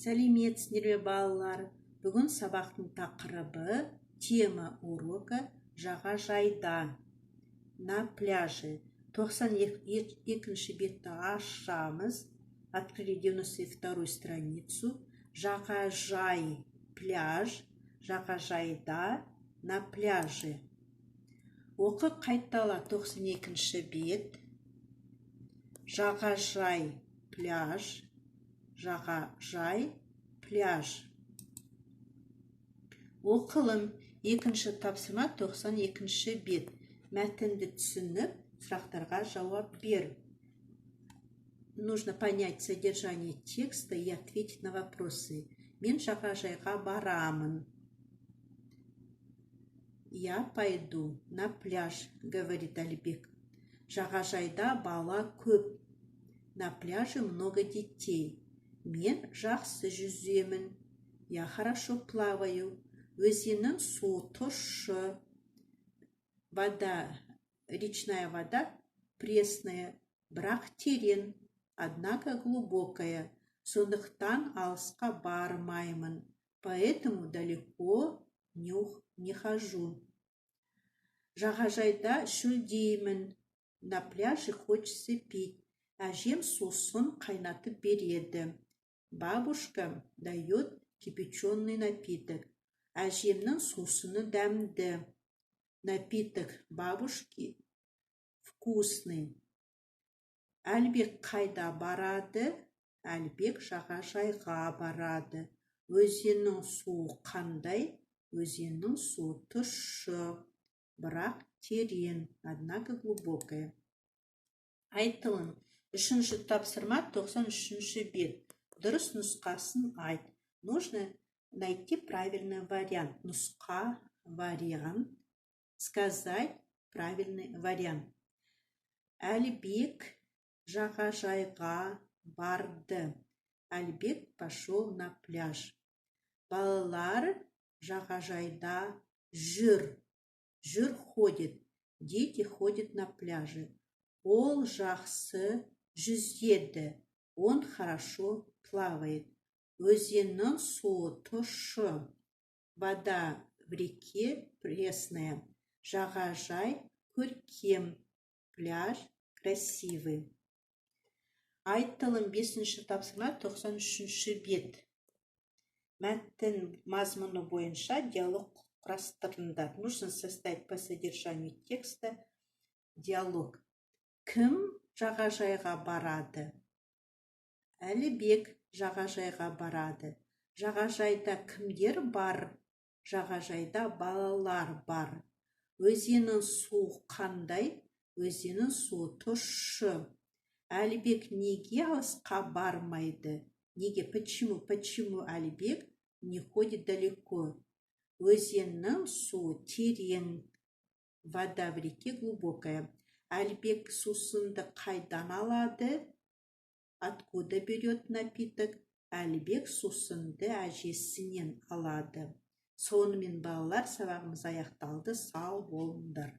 Сәлеметсіздер ме, балалар! Бүгін сабақтың тақырыбы, тема урока, жағажайда, на пляже. 92-ші бетті ашамыз. Открыли 92-ю страницу. Жағажай — пляж, жағажайда — на пляже. Оқы, қайтала. 92-ші бет. Жағажай — пляж, жағажай — пляж. Оқылым. Екінші тапсырма, 92-ші бет. Мәтінді түсініп, сұрақтарға жауап бер. Нужно понять содержание текста и ответить на вопросы. Мен жағажайға барамын. Я пойду на пляж, говорит Әлібек. Жағажайда бала көп. На пляже много детей. Мен жақсы жүземін. Я хорошо плаваю. Өзеннің суы тұщы. Вода, речная вода пресная, бірақ терең, однако глубокая. Сондықтан алысқа бармаймын. Поэтому далеко не хожу. Жағажайда шөлдеймін. На пляже хочется пить. Әжем сусын қайнатып береді. Бабушка дает кипяченый напиток. Әжемнің сусыны дәмді. Напиток бабушки вкусный. Әлібек қайда барады? Әлібек жағажайға барады. Өзеннің суы қандай? Өзеннің суы тұщы, бірақ терең, однако глубокая. Айтылым. Үшінші тапсырма, 93-ші бет. Дұрыс нұсқасын айт. Нужно найти правильный вариант. Нұсқа — вариант. Сказать правильный вариант. Әлібек жағажайға барды. Әлібек пошел на пляж. Балалар жағажайда жүр. Жүр — ходит. Дети ходят на пляже. Ол жақсы жүзеді. Он хорошо плавает. Өзеннің суы тұщы. Вода в реке пресная. Жағажай көркем. Пляж красивый. Айтылым. Бесінші тапсырма, 93-ші бет. Мәтін мазмұны бойынша диалог құрастырыңдар. Нужно составить по содержанию текста диалог. Кім жағажайға барады? Әлібек жағажайға барады. Жағажайда кімдер бар? Жағажайда балалар бар. Өзеннің суы қандай? Өзеннің суы тұщы. Әлібек неге алысқа бармайды? Неге? Почему? Почему Әлібек не ходит далеко? Өзеннің суы терең. Вода в реке глубокая. Әлібек сусынды қайдан алады? Откуда берет напиток? Әлібек сусынды әжесінен алады. Сонымен, балалар, сабағымыз аяқталды. Сау болыңдар.